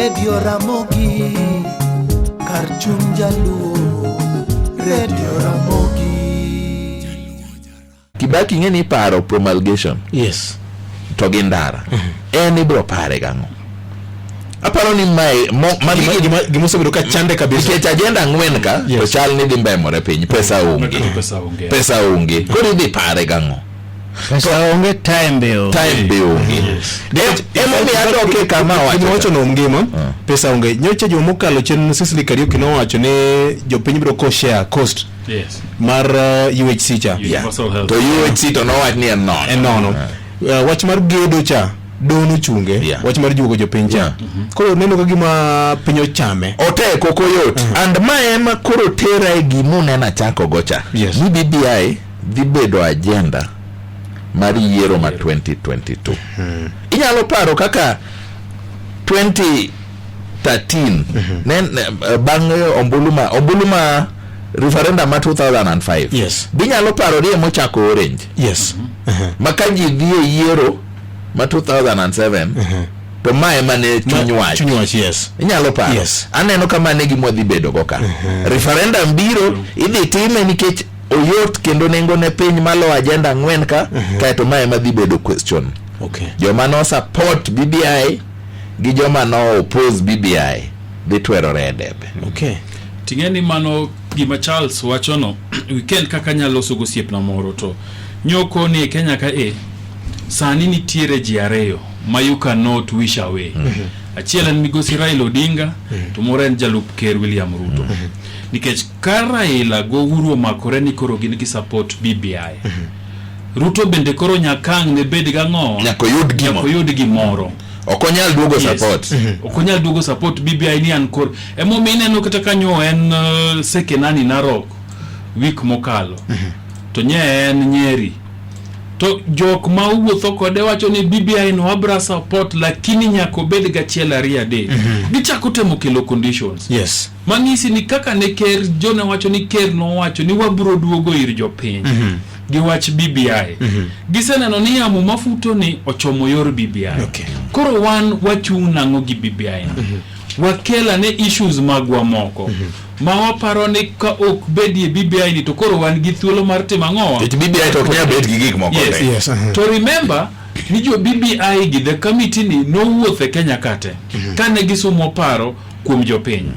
Radio Ramogi, kar chuny jaluo, Radio Ramogi. Kibaki ing'e ni iparo promulgation to gi ndara en ibro pare gang'o aparo ni mae magi Gima osebedo ka chande kabisa. Nikech agenda 4 ka to chal ni dhi mbemore piny, pesa onge. Pesa onge. Pesa onge, koro idhi pare gang'o? Pesa onge, time be onge. Time be onge. Emomiyo adoke kama Gima wacho wacho no ngima pesa onge. Nyocha juma mokalo chien Sicily Kariuki nowacho ni jopiny biro ko share cost mar UHC cha. Universal health. To UHC to nowach ni en nono. En nono. Wach mar gedo cha dono chunge, wach mar juogo jopiny cha. Koro neno ka gima piny ochame. Otek, ok oyot. And ma ema koro tera e gimuneno achako go cha. Ni BBI dhi bedo agenda mar yiero ma 2022. Inyalo paro kaka 2013 ne bang' ombulu ma referendum ma 2005. Binyalo paro ni emochako Orange. Ma ka ji dhi e yiero ma 2007 to ma ema ne chuny wach. Chuny wach, yes. Inyalo paro. Aneno ka mane gima wadhi bedo go ka. Referendum biro, idhi time nikech oyot kendo nengo ne piny malo agenda 4 ka, kaeto ma ema dhi bedo question. Joma no support BBI gi joma no oppose BBI dhi twerore e debe. Ting'e ni mano gima Charles wachono weekend kaka anyalo loso gosiepna moro to nyoko ni e Kenya ka e sani nitiere ji ariyo ma you cannot wish away. Achiel en migosi Raila Odinga to moro en jalup ker William Ruto. Nikech ka Raila go Uhuru omakore ni koro gin gi support BBI. Ruto bende koro nyaka ang' ne bed gang'o? Nyaka oyud gimo. Nyaka oyud gimoro. Ok onyal duogo support. Ok onyal duogo support BBI ni an koro. Emomiyo ineno kata kanyo en Sekenani Narok week mokalo. To nye en Nyeri. To jok ma owuotho kode wacho ni BBI no wabra support lakini nyaka obed gachiel ariyo adek. Gichako temo kelo conditions. Mang'isi ni kaka ne ker John wacho ni ker nowacho ni wabro duogo ir jopiny gi wach BBI. Giseneno ni yamo mafuto ni ochomo yor BBI. Koro wan wachung' nang'o gi BBI ni? Wakel ane issues magwa moko ma waparo ni ka ok bedie BBI ni to koro wan gi thuolo mar timo ang'owa? Nikech BBI to ok nyal bet gi gik moko te. To remember ni jo BBI gi the committee ni nowuotho e Kenya kate kane gisumo paro kuom jopiny.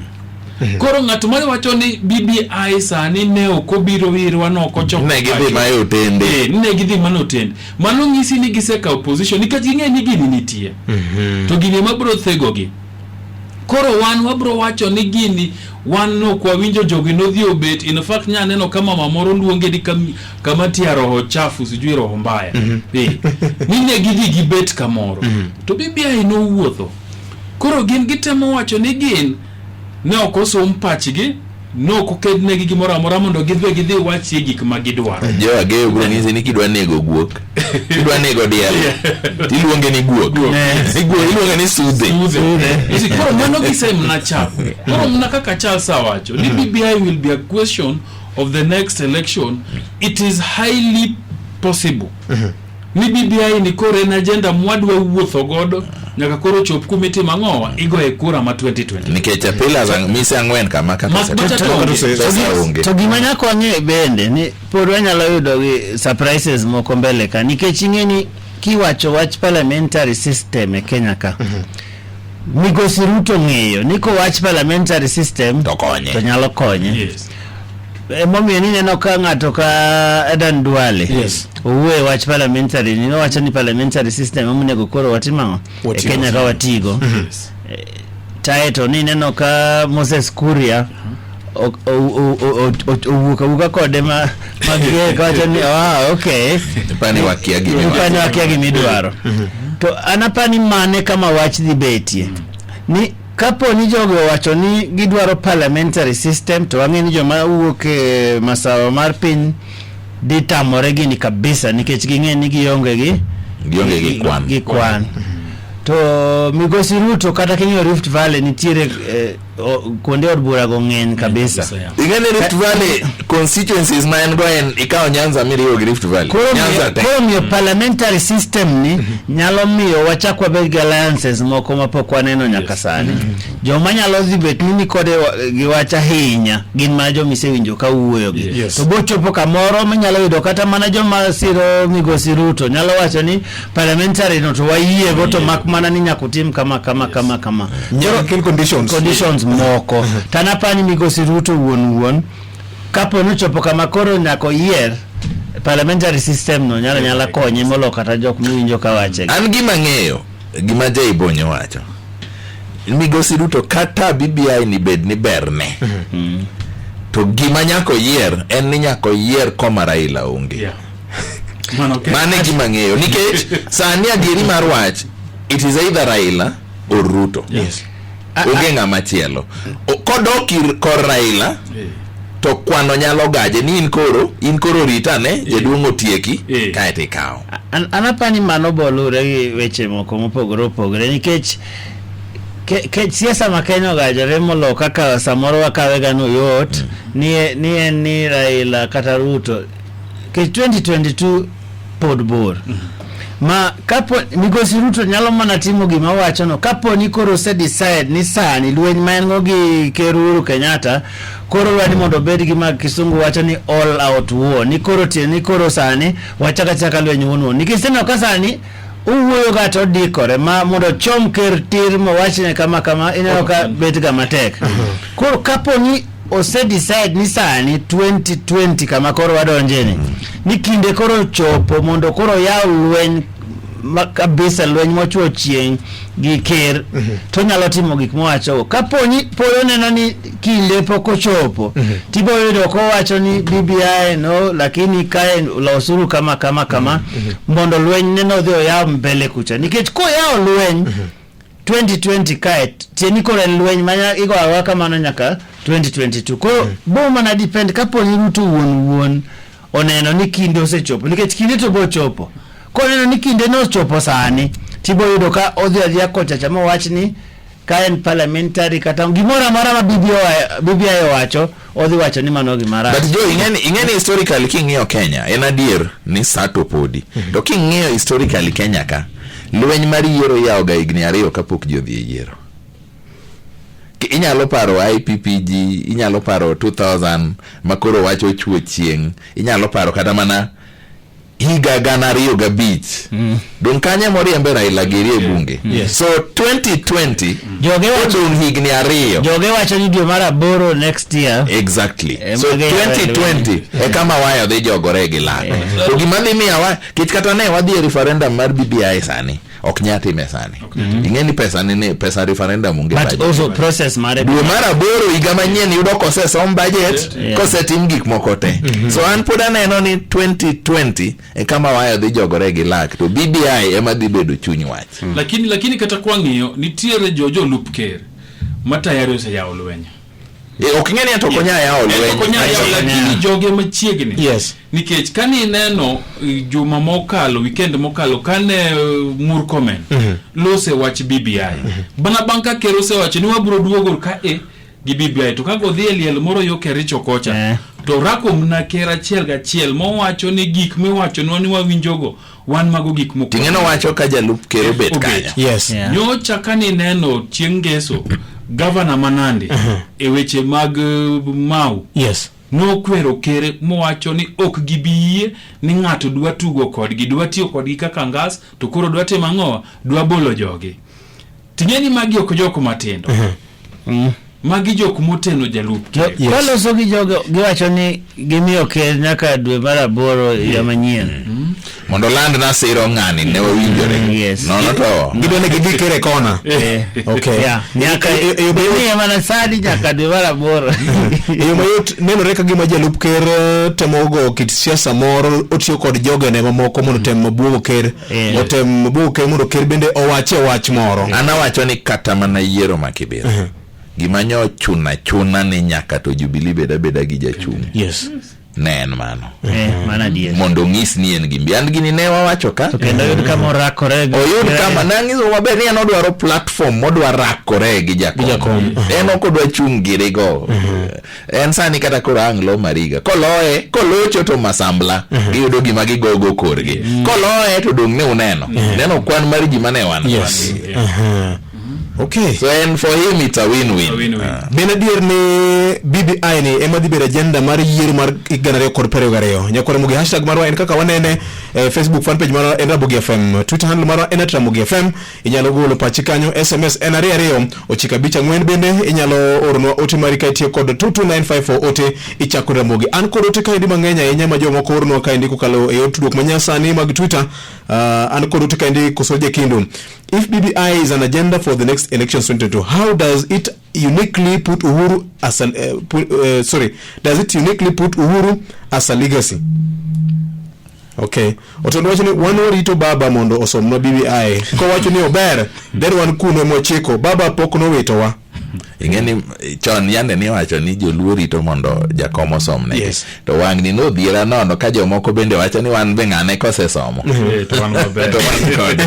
Koro ng'at ma wacho ni BBI sani ne ok obiro irwa, ne ok ochoko Ne gidhi pacho. ma e otende. Ne gidhi mana otende. Mano nyisi ni gisekawo position nikech ging'e ni gini nitie. To gini ema biro thegogi. Koro wan wabro wacho ni gini wan nok wawinjo jogi nodhi obet. In fact nya neno ka mama moro luonge ni kamati ya roho chafu, sijui roho mbaya. Ni ne gidhi gibet kamoro. To BBI nowuotho. Koro gin gitemo wacho ni gin ne ok osum pachgi, ne ok okednegi gimoro amora mondo gidhi gidhi wachie gik ma gidwaro. Jo ageyo biro nyisi ni kidwa nego guok, kidwa nego diel, tiluonge ni guok. Iluonge ni sudhe. You see, koro mano gisemna chako. Koro mna kaka Charles awacho ni BBI will be a question of the next election. It is highly possible ni BBI ni koro en agenda mwadwa wuotho godo nyaka koro chop kuma itimo ang'owa igoye kura ma 2020. Nikech pillars mise 4 kama kata Mak macha to onge. Pesa onge. To gima nyaka wang'e bende ni pod wanyalo yudo gi surprises moko mbele ka nikech ing'e ni kiwacho wach parliamentary system e Kenya ka Migosi Ruto ng'eyo ni kowach parliamentary system to konye, to nyalo konye. Emomiyo nineno ka ng'ato ka Adan Duale owuoyo e wach parliamentary ni nowacho ni parliamentary system emonego koro watim ang'o e Watigo. Kenya ka watigo. Taeto nineno ka Moses Kuria owuok awuoka kode ma magie kawacho ni ah, okay, Pani wakia gima pani wakia gimidwaro. To an apani mane kama wach dhi betie ni kapo ni jogo owacho ni gidwaro parliamentary system to wang'e ni joma wuok e masawa mar piny dhi tamore gini kabisa nikech ging'e ni gionge gi Gionge gi kwan. gi kwan. To migosi Ruto kata king'iyo Rift Valley nitiere Kuonde od bura go ng'eny kabisa. Kabisa, yeah. Ing'e ni Rift Valley constituencies ma en go en ikawo Nyanza miriwo gi Rift Valley. Koro Nyanza miyo, te. koro miyo parliamentary system ni nyalo miyo wachak wabed gi alliances moko mapok waneno nyaka sani. Joma nyalo dhi bet ni nikode gi wach ahinya gin mana joma isewinjo ka wuoyo gi. To bochopo kamoro minyalo yudo kata mana joma siro migosi Ruto nyalo wacho ni parliamentary no to wayiego to mak mana ni nyaka utim kama kama kama kama. Nyaka kel conditions. Conditions moko. To an apani migosi Ruto wuon wuon kapo ni ochopo kama koro nyaka oyier parliamentary system no nyalo nyala konye molo kata jok miwinjo ka wache. An gima ng'eyo gima Jay Bonyo wacho. Migosi Ruto kata BBI ni bed ni berne. To gima nyaka oyier en ni nyaka oyier koma Raila onge. Yeah. Mano okay. Mano e gima ng'eyo nikech sani adieri mar wach it is either Raila or Ruto. Yes. Onge ng'ama chielo. Kodok ir kor Raila to kwano nyalo gaje ni in koro ritane jaduong' otieki kaeto ikawo. An apani mano bolure gi weche moko mopogore opogore nikech siasa ma Kenya ogajore molo kaka samoro wakawe ga noyot ni en ni Raila kata Ruto. Kech 2022 pod bor. Ma kapo migosi Ruto nyalo mana timo gima wacho no kapo ni koro ose decide ni sani lweny ma en go gi Ker Uhuru Kenyatta koro dwa ni mondo obed gi ma kisungu wacho ni all out war ni koro tie ni koro sani wachaka chaka lweny wuon wuon nikech ineno ka sani owuoyo ga to odikore ma mondo ochom ker tir mowachne kama kama ineno ka bet ga matek. Koro kapo ni ose decide ni sani 2020 kama koro wadonje ni ni kinde koro chopo mondo koro yaw lweny kabisa lweny mochuo chieng' gi ker to nyalo timo gik mowacho. Kapo ni pod oneno ni kinde pok ochopo tibo yudo kowacho ni BBI no lakini kae losuru kama kama kama mondo lweny neno dhi oyaw mbele kucha nikech koyawo lweny 2020 kae tieni koro en lweny ma igo agoya kamano nyaka 2022. Koro bo mana depend kapo ni Ruto wuon wuon oneno ni kinde osechopo nikech kinde to bo chopo. Koneno ni kinde nochopo sani tibo yudo ka odhi adhiya kocha cha mowach ni ka en parliamentary kata gimoro amora ma BBI owacho odhi wacho ni mano gima rach. But Joe, ing'eni historically king'iyo Kenya en adier ni sato podi. To king'iyo historically Kenya ka lweny mar yiero yawo ga higni 2 kapok ji odhi e yiero. Inyalo paro IPPG, inyalo paro 2000 makoro wacho chuo chieng', inyalo paro kata mana higa 2005. Dong' kanye moriembe Raila giri e bunge. So 2020 Joge odong' higni 2. Joge wacho ni dwe mar 8 next year. Exactly. So 2020 e kama wayo dhi jogore gi lak. To gima dhi miyo kech kata ne wadhi e referendum mar BBI sani ok nyal time sani. Ing'e ni pesa ni pesa referendum onge But budget. also process mare. Dwe mar 8 higa manyien yudo kosesom budget, kosetim gik moko te. So an pod aneno ni 2020 e kama wayo dhi jogore gi lak to BBI ema dhi bedo chuny wach. Lakini kata kwang'iyo nitiere jolup ker ma tayari oseyawo lweny. Ok ing'e ni to ok onyal yawo lweny. Ok onyal yawo, lakini joge machiegni. Yes. Nikech kane ineno juma mokalo, weekend mokalo kane Murkomen lose wach BBI. Bana bang' ka ker osewacho ni wabiro duogo ka gi BBI to kago dhi e liel moro yo Kericho kocha. To rako mna ker achiel gachiel mowacho ni gik miwachonwa ni wawinjogo wan mago gik moko. Ting'eno wacho ka jalup ker obet kanyo. Yes. Nyocha kane ineno chieng' ngeso gavana ma Nandi e weche mag Mau. Yes. Nokwero ker mowacho ni ok gibi yie ni ng'ato dwa tugo kodgi, dwa tiyo kodgi kaka ngas, to koro dwa timo ang'o? Dwa bolo jogi. Ting'e ni magi ok jok matindo. Magi jok moteno jalup ker. Yes. Koloso gi jogo giwacho ni gimiyo ker nyaka dwe mar 8 higa manyien. Mondo land na siro ng'ani ne wawinjore. Yes. Nono to gidwa ni gidhi ker e kona. Okay. Yeah. Nyaka imiye mana sani nyaka dwe mar 8. E yo mayot nenore ka gima jalup ker temo go kit siasa moro otiyo kod jogene mamoko mondo otem buogo ker. Otem buogo ker mondo ker bende owache wach moro. An awacho ni kata mana yiero ma Kibera. Gima nyo chuna chuna ni nyaka to Jubilee beda beda gi jachung'. Yes. Ne en mano. Mano adier. Mondo ong'is ni en gi mbi. An gini ne wawacho ka. To kendo oyud kama orakore gi- Oyud kama nang'iso maber ni en odwaro platform modwa rakore gi jakom. Jakom. En ok odwa chung' girigo. En sani kata koro ang' lo Mariga. Koloye, kolocho to masambla giyudo gima gigogo korgi. Koloye to dong' ne uneno. Neno kwan mar ji mane wan. Yes. Aha. Okay. So en for him it's a win-win. A win-win. Ben adier ni BBI ni ema dhi bedo agenda mar yiero mar 2022. Nyakwar Ramogi hashtag marwa en kaka wanene Facebook fan page marwa en Ramogi FM, Twitter handle marwa en @Ramogi FM. Inyalo golo pachi kanyo, SMS en 22 954 bende inyalo oronwa ote mari ka itiyo kod 22954 ote ichako Ramogi. An kod ote kaendi mang'eny ahinya ma jomoko oronwa kaendi kokalo e yor tudruok manyasani mag Twitter. An kod ote kaendi koso Jakindu. If BBI is an agenda for the next elections 2022, how does it uniquely put Uhuru as a does it uniquely put Uhuru as a legacy? Okay. Otondo wacho ni wan warito baba mondo osomnwa BBI. Kowacho ni ober, then wan kuno mochiko. Baba pok nowitowa. Ing'eni chon yande niwacho ni joluo rito mondo jakom osomnegi. Yes. To wang'ni nodhiera nono ka jomoko bende wacho ni wan be ng'ane kosesomo. To wan maber. To wan kode.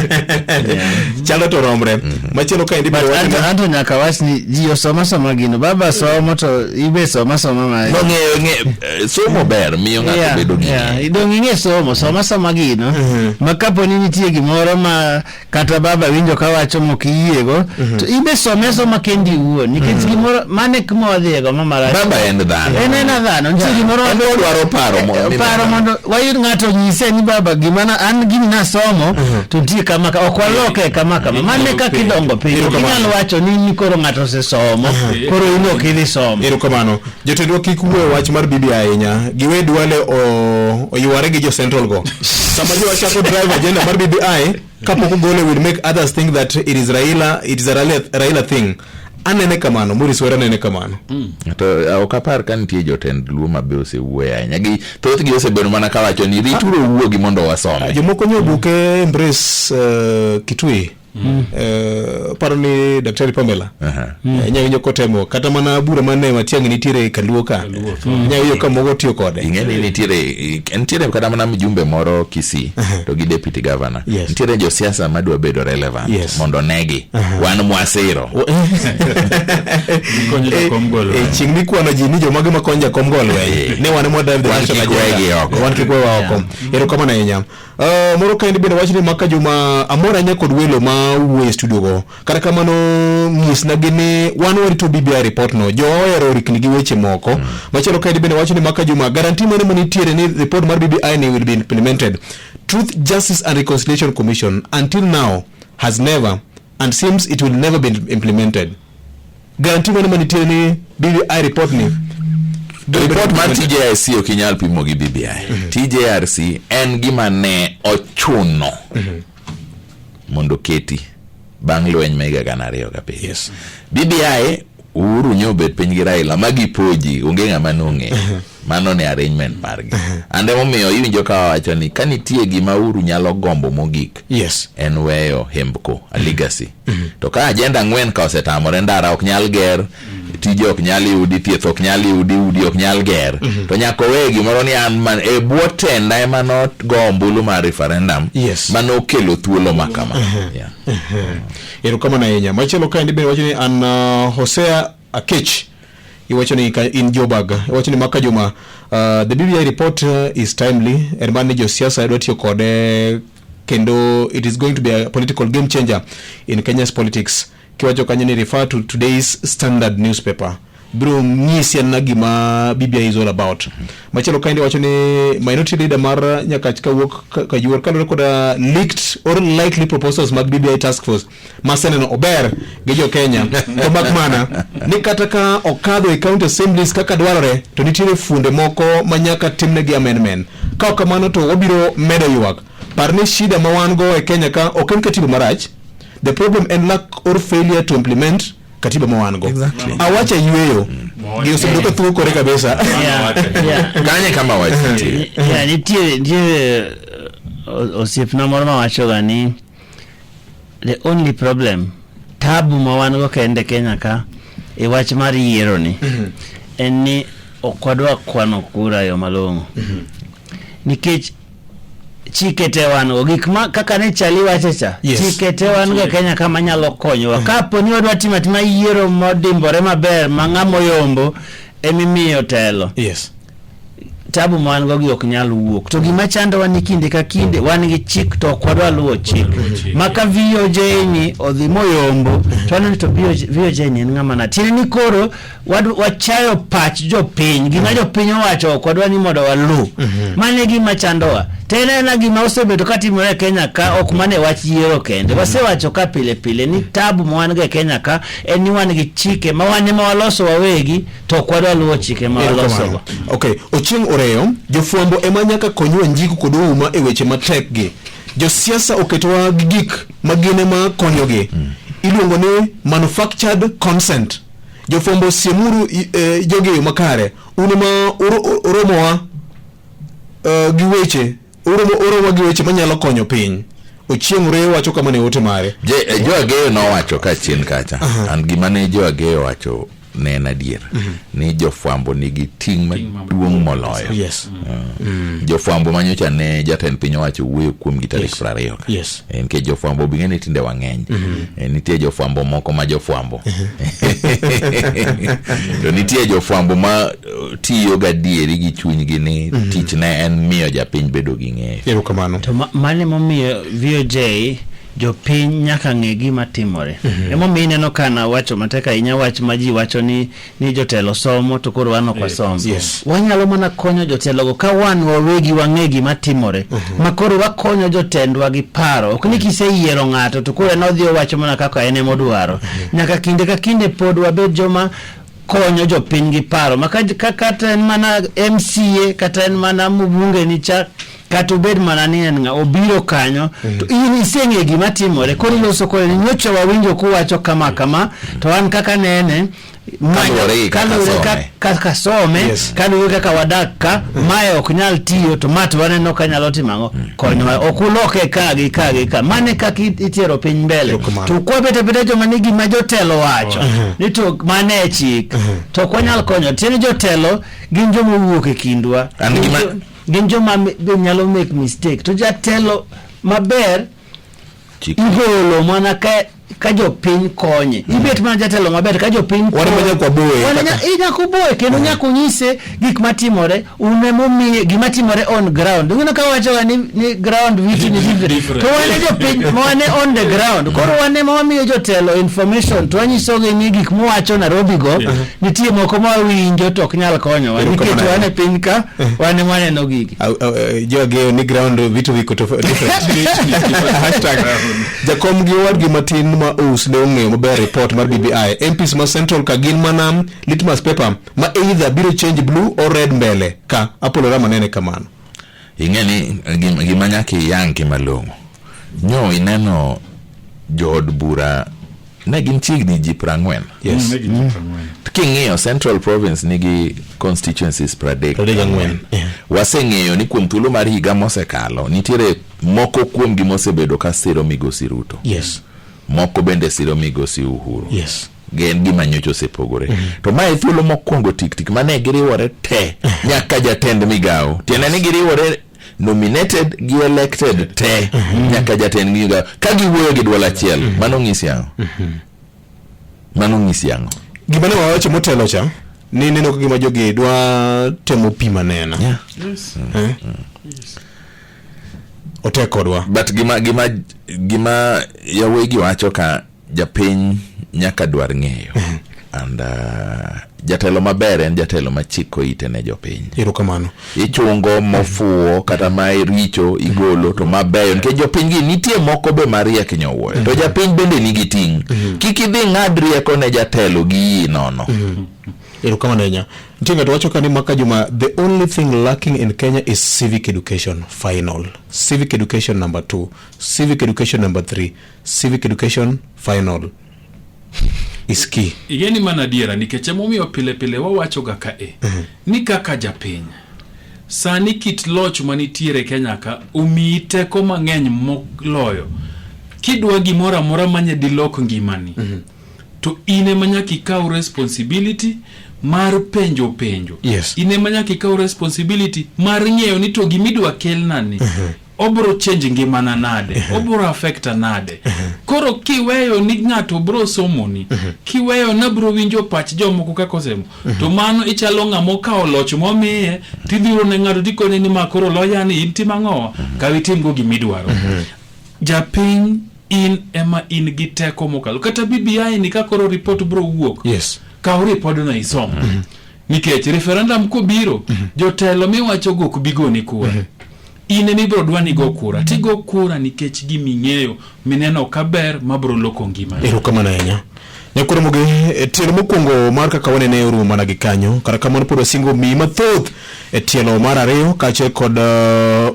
Chalo to romre. Machielo kaendi bende But wacho ni anto nyaka wach ni ji osoma soma gino baba somo to ibe soma soma ma Nong'eyo ng'e somo ber miyo ng'ato bedo gi ng'eyo. Dong' ing'e somo soma soma gino ma kapo ni nitie gimoro ma kata baba winjo kawacho mok iyiego to ibe some asoma kendi iwuon nikech gimoro mane kuma wadhiyego ma marach. Baba en dhano. En ena dhano nitie gimoro En odwaro paro paro mondo wayud ng'ato nyise ni baba gimana an gini nasomo to nitie kama ka ok waloke kama kama mane kaka idongo piny ok inyal wacho ni koro ng'ato osesomo koro in ok idhi somo. Erokamano. Jotendwa kik wuo e wach mar BBI ahinya. Giwe Duale oyware gi jo Central go. Sama jowa chako drive agenda mar BBI kapok ogole will make others think that it is Raila, it is a Raila thing. Anene kamano, Maurice Were anene kamano. To ok apar ka nitie jotend Luo ma be osewuoyo ahinya. Gi thothgi osebedo mana kawacho ni rituru wuogi mondo wasome. Jomoko nyo buke embrace Kitui. Paro ni Daktari Pamela. Nya winjo kotemo kata mana bura mane Matiang'i nitiere Kaluo ka. Nya winjo ka mogo tiyo kode. Ing'e ni nitiere kata mana mjumbe moro Kisii to gi deputy governor. Yes. Nitiere josiasa madwa bedo relevant mondo negi. Wan mwasiro. Konyo jakom golo. Chieng' mikwano ji ni jomage makonyo jakom golo ne wan ema drive the Wan national kik wegi agenda. oko. Wan kik wewa oko. Erokamano ahinya. Moro kaendi bende wach ni maka juma amor ahinya kod welo ma wuoyo e studio go. Kata kamano nyisna gi ni wan warito BBI report no. Jo ohero rikni gi weche moko. Machielo kaendi bende wach ni maka juma guarantee mane manitiere ni report mar BBI ni will be implemented. Truth, Justice and Reconciliation Commission until now has never and seems it will never be implemented. Guarantee mane manitiere ni BBI report ni Report mar TJRC ok inyal pimo gi BBI. TJRC en gima ne ochuno mondo keti bang' lweny ma higa 2007. Yes. BBI Uhuru nyo obet piny gi Raila ma gipoji onge ng'ama nong'eyo. Mano ne arrangement margi. And emomiyo iwinjo ka wawacho ni ka nitie gima Uhuru nyalo gombo mogik Yes. en weyo hembko a legacy. To ka agenda 4 ka osetamore ndara ok nyal ger, tije ok nyal yudi, thieth ok nyal yudi, udi ok nyal ger. To nyaka owe gimoro ni an man e bwo tenda ema nogo ombulu mar referendum Yes. manokelo thuolo ma kama. Yeah. Erokamano ahinya. Machielo kaendi bende wacho ni an Hosea Akech. Iwacho ni in Joburg. Iwacho ni maka juma the BBI report is timely. En mar ni josiasa dwa tiyo kode kendo it is going to be a political game changer in Kenya's politics. Kiwacho kanyo ni refer to today's Standard newspaper. Biro nyisi anena gima BBI is all about. Machielo kaendi wacho ni minority leader mar Nyakach kawuok Kayuor kaluwore koda leaked or likely proposals mag BBI task force maseneno ober gi jo Kenya to mak mana ni kata ka okadho e county assemblies kaka dwarore to nitiere funde moko ma nyaka timnegi amendment. Ka ok kamano to wabiro medo ywak. Par ni shida ma wan go e Kenya ka ok en katiba marach. The problem en lack or failure to implement katiba ma wan go. Exactly. Awacha yweyo. Gi osebedo ka thuo kore kabisa. Kanye kama wach nitie. Yeah, nitie osiepna moro mawachoga ni the only problem tabu ma wan go kende Kenya ka e wach mar yiero ni en ni Ok wadwa kwano kura e yo malong'o. Nikech chike te wan go gik ma kaka ne chali wache cha chike te wan go e Kenya kama nyalo konyowa. Kapo ni wadwa timo atima yiero modimbore maber ma ng'ama oyombo emimiyo telo. Tabu ma wan go gi ok nyal wuok. To gima chandowa ni kinde ka kinde wan gi chik to ok wadwa luwo chik. Ma ka VOJ ni odhi moyombo to waneno ni to VOJ ni en ng'ama nade. Tiende ni koro wachayo pach jopiny. Gima jopiny owacho ok wadwa ni mondo waluw. Mano e gima chandowa. To en aena gima osebedo ka timore e Kenya ka ok mana e wach yiero kende. Wasewacho ka pile pile ni tabu ma wan go e Kenya ka en ni wan gi chike ma wan ema waloso wawegi to ok wadwa luwo chike ma walosogo. Okay, Ochieng' Oreyo, jofwambo ema nyaka kony Wanjiku kod Ouma e weche matek gi. Josiasa oketowa gi gik ma gin ema konyogi. Iluongo ni manufactured consent. Jofwambo siemuru jogi e yo makare. Un ema uromowa gi weche, uromowa gi weche manyalo konyo piny. Ochieng' Oreyo wacho kamano e ote mare. Jo Ageyo nowacho ka chien kacha. And gima ne Jo Ageyo wacho ne en adier. Ni jofwambo nigi ting' maduong' moloyo. Jofwambo manyocha ne jatend piny owacho wuoyo kuomgi tarik 20 ka. Nikech jofwambo bing'e ni tinde wang'eny. Nitie jofwambo moko ma jofwambo. To nitie jofwambo ma tiyo gadieri gi chunygi ni tich ne en miyo japiny bedo gi ng'eyo. Erokamano. To mano emomiyo VOJ jopiny nyaka ng'e gima timore. Emomiyo ineno ka nawacho matek ahinya wach ma ji wacho ni jotelo somo to koro wan ok wasom. Wanyalo mana konyo jotelogo ka wan wawegi wang'e gima timore. Ma koro wakonyo jotendwa gi paro. Ok ni kiseyiero ng'ato to koro en odhi owacho mana kaka en ema odwaro. Nyaka kinde ka kinde pod wabed joma konyo jopiny gi paro. Ma ka kata en mana MCA kata en mana mbunge ni cha kata obed mana ni en ng'a obiro kanyo to in iseng'e gima timore koro iloso kode ni nyocha wawinjo kuwacho kama kama to an kaka nene Kaluwore gi kaka kaluwore some. kaka some kaluwore kaka wadak ka mae ok nyal tiyo to ma to waneno ka nyalo timo ang'o konyowa ok uloke ka gi ka gi ka mane kaka itero piny mbele Erokamano. to kwabet abeta joma ni gima jotelo wacho ni to mane e chik to ok wanyal konyo tiende jotelo gin joma owuok e kindwa An Gin gima- gin joma be nyalo make mistake to jatelo maber Chik. igolo mana ka jopiny konye. Ibet mana jatelo maber ka jopiny Wan ema konye. nyaka waboye Wan kaka- nyaka uboye kendo nyaka unyise gik matimore un ema umiye gima timore on ground. Ung'eyo ka wachoga ni ground witi ni different. Different. To wan e jopiny ma wan e on the ground. Koro wan ema wamiyo jotelo information to wanyisogi ni gik muwacho Nairobi go nitie moko ma wawinjo to ok nyal konyowa Erokamano nikech wan ahinya. e piny ka wan ema waneno gigi. Jo Ageyo ni ground vitu viko different. Hashtag. Jakom gi owadgi matin ma Ous ne ong'eyo maber report mar BBI. MPs ma Central ka gin mana litmus paper ma either biro change blue or red mbele ka. Apollo Rama nene kamano. Ing'e ni gima nyaka iyangi malong'o. Nyo ineno jood bura ne gin chiegni ji 40. Yes. Ne gin ji 40. King'iyo Central Province nigi constituencies pradek 34. ang'wen. Waseng'eyo ni kuom thuolo mar higa mosekalo nitiere moko kuomgi mosebedo ka siro migosi Ruto. Moko bende siro migosi Uhuru. Gin gima nyocha osepogore. To mae thuolo mokwongo tik tik mane giriwore te nyaka jatend migawo. Tiende ni giriwore nominated gi elected te nyaka jatend migawo ka giwuoyo gi duol achiel. Mano ng'isi ang'o? Mano ng'isi ang'o? Gima ne wawacho motelo cha ni neno ka gima jogi dwa temo pima nena. Yes. Otek kodwa. But gima yawegi wacho ka japiny nyaka dwar ng'eyo. And jatelo maber en jatelo machiko ite ne jopiny. Erokamano. Ichungo mofuwo kata ma richo igolo to mabeyo nikech jopiny gi nitie moko be mariek nyowuoyo. To japiny bende nigi ting'. Kik idhi ng'ad rieko ne jatelo gi iyi nono. Erokamano ahinya. Nitie ng'ato wacho ka ni Maka Juma, the only thing lacking in Kenya is civic education. Final. Civic education number 2. Civic education number 3. Civic education final. Is key. Ing'e ni mana adiera nikech emomiyo pile pile wawacho ga ka e ni kaka japiny sani kit loch manitiere Kenya ka omiyi teko mang'eny moloyo kidwa gimoro amora manye dilok ngimani to in ema nyaka ikaw responsibility mar penjo penjo. Yes. In ema nyaka ikaw responsibility mar ng'eyo ni to gimidwa kelna ni obro change ngimana nade, obro affecta nade. Koro kiweyo ni ng'ato bro somoni, kiweyo ni abro winjo pach jomoko kaka osemo, to mano ichalo ng'ama okawo loch momiye tidhiro ne ng'ato tikone ni ma koro loya ni in tim ang'owa, kaw itimgo gimidwaro. Japiny in ema in gi teko mokalo kata BBI ni ka koro report bro wuok, kaw ripodno isom, nikech referendum kobiro, jotelo miwacho go ok bi goni kura, in ema ibro dwa ni go kura, tigo kura nikech giming'eyo mineno ka ber mabro loko ngimani. Erokamano ahinya. Nyakwar Ramogi, e tielo mokwongo mar kaka wanene orumo mana gi kanyo. Kata kamano pod wasingo miyi mathoth e tielo mar ariyo kaachiel kod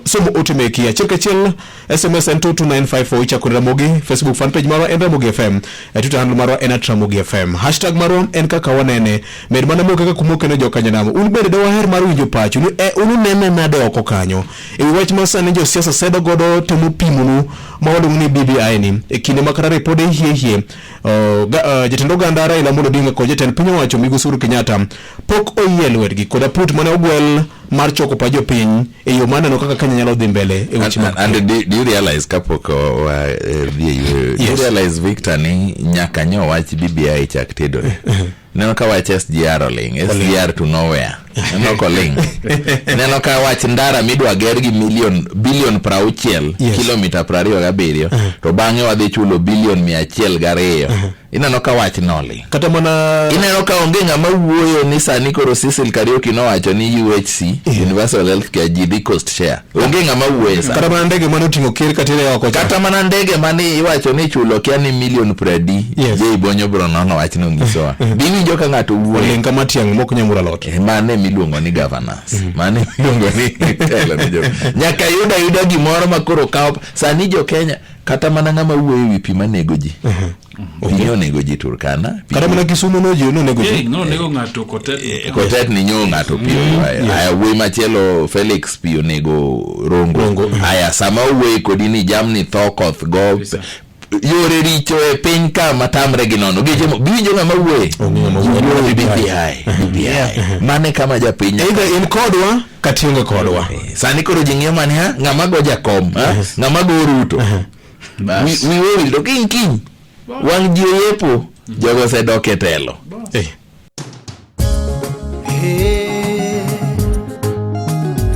somo ote meki achiel kachiel. SMS en 22954 ichako ni Ramogi. Facebook fan page marwa en Ramogi FM. E Twitter handle marwa en @RamogiFM. Hashtag marwa en kaka wanene. Med mana moke kaka kumokeno joka nyanamo. Un bende dawaher mar winjo pachu ni un unene nade oko kanyo. E wi wach ma sani josiasa sedo godo temo pimonu ma waluongo ni BBI ni e kinde ma kata ripode hie hie jatend oganda Raila Amolo Odinga kod jatend piny owacho Migosi Uhuru Kenyatta pok oyie lwetgi kod aput mane ogwel mar choko pach jopiny e yo mar neno kaka Kenya nyalo dhi mbele e weche mag And do you realize kapok wa dhi e yueyo, do you realize, Victor, ni nyaka nyo wach BBI chak tedore? Neno ka wach SGR oling, SGR to nowhere. Neno koling. Neno ka wach ndara midwa ger gi million billion 60 kilomita 27, to bang'e wadhi chulo billion 102. Ineno ka wach noling. Kata mana Ineno ka onge ng'ama wuoyo ni sani koro Cecil Kariuki nowacho ni UHC, Universal Healthcare, ji dhi cost share. Onge ng'ama wuoye sani. Kata mana ndege mane oting'o ker katere oko cha. Kata mana ndege mane iwacho ni chulo kia ni million pradi. Jay Bonyo bro nono wachno nyisowa. Biwinjo ka ng'ato wuoyo. Oling' kama tiang' mok nyamura lot. Mane miluongo ni governance. Mane miluongo ni telo ne jo. Nyaka yuda yuda gimoro ma koro kawo sani jo Kenya kata mana ng'ama wuoyo e wi pi manego ji. Pi onego ji Turkana. Pi Kata mana Kisumu no ji nonego ji. Nonego ng'ato kotet. Kotet ni nyo ng'ato pi oywayo. Aya, wuoyi machielo Felix pi onego Rongo. Rongo. Aya, sama owuoyi kodi ni jamni tho koth go Kabisa. Yore richo e piny ka matamre gi nono geche biwinjo ng'ama wuoye. Onge ng'ama wuoye. Wuoye BBI, BBI mane kama japiny Either in kodwa kata ionge kodwa. Sani koro ji ng'iyo mane ha ng'ama go jakom ha? Ng'ama go Ruto. Wi to kiny kiny wang' ji oyepo jogo osedok e telo. Hey,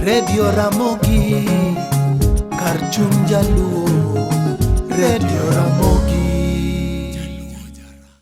Radio Ramogi, kar chuny jaluo, Radio Ramogi.